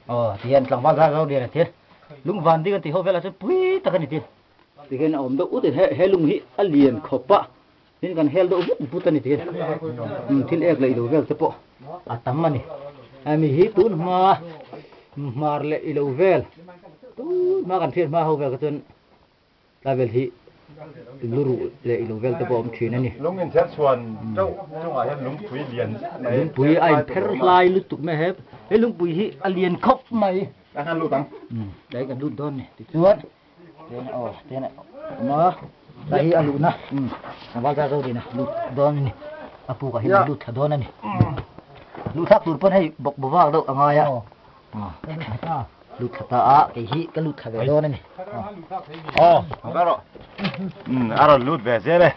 Aw ti hian tlangval zar zo lian a thil lung van ding an tih ho velah chuan pui tak a ni thil ti hian a awm deuh ut he he lung hi a lian khawp a tin kan hel deuh vut vut a ni ti hian umm thil ek leh ilo vel te pawh a tam a ni hemi hi tun hma hmar leh ilo vel tun hma kan hriat hma ho vel kha chuan. Tlai vel hi luruh leh ilo vel te pawh a awm thin a ni. Lung inchher chhuan teuh chungah hian lungpui lian zet mai. Lungpui a inpher hlai lutuk mai he. He lungpui hi a lian khawp mai. Tlai khan lut ang. Tlai kan lut dawn ni. Tichuan tian aw tian a awm a. Tlai hi a luhna tlangval zar zo dina lut dawn a ni. A pukah hian a lut thla dawn a ni. Luh thlak tur pawn hei bawk bawvak deuh a ngai a. Lut thla ta a, kei hi ka lut thla ve dawn a ni. Aw, ka rawh. A rawn lut ve zel e.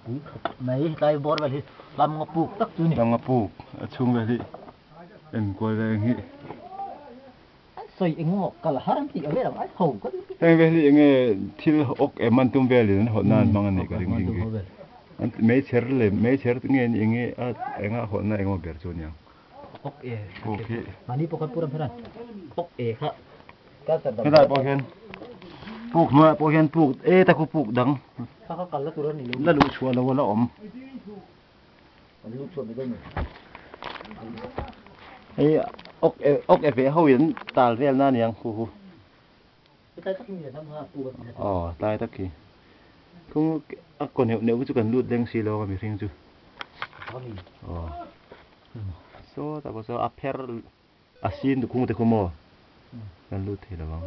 Pui khat mai, tlai bawr vel hi lam nga puk tak chu ni. Lam nga puk, a chhung vel hi enkual vel hi. An sawi eng maw kal har an tih a vel ang ai ho ka ti. Heng vel hi enge thil awk em an tum velin an hawtna an hmang a nih ka ring ding hi. Meichher leh meichher nge enge a enga hawtna engemaw ber chu a niang. Ok e mahni pawh khan puram hian ok e kha helai pawh hian puk hnuaiah pawh hian puk e ta khu puk dang kha kha kal la tur a ni lo la luh chhuah lo a la awm an luh chhuah mai dawn hei ok e ok e ve ho in tal vel na aniang khu hu tlai tak hi lam ha puk aw tlai tak hi khung a kaw neuh neuh chu kan lut leng si lo a mihring chu aw. Saw tak pawh saw a pher a sin duhkhung te khu maw kan lut thei lo ang.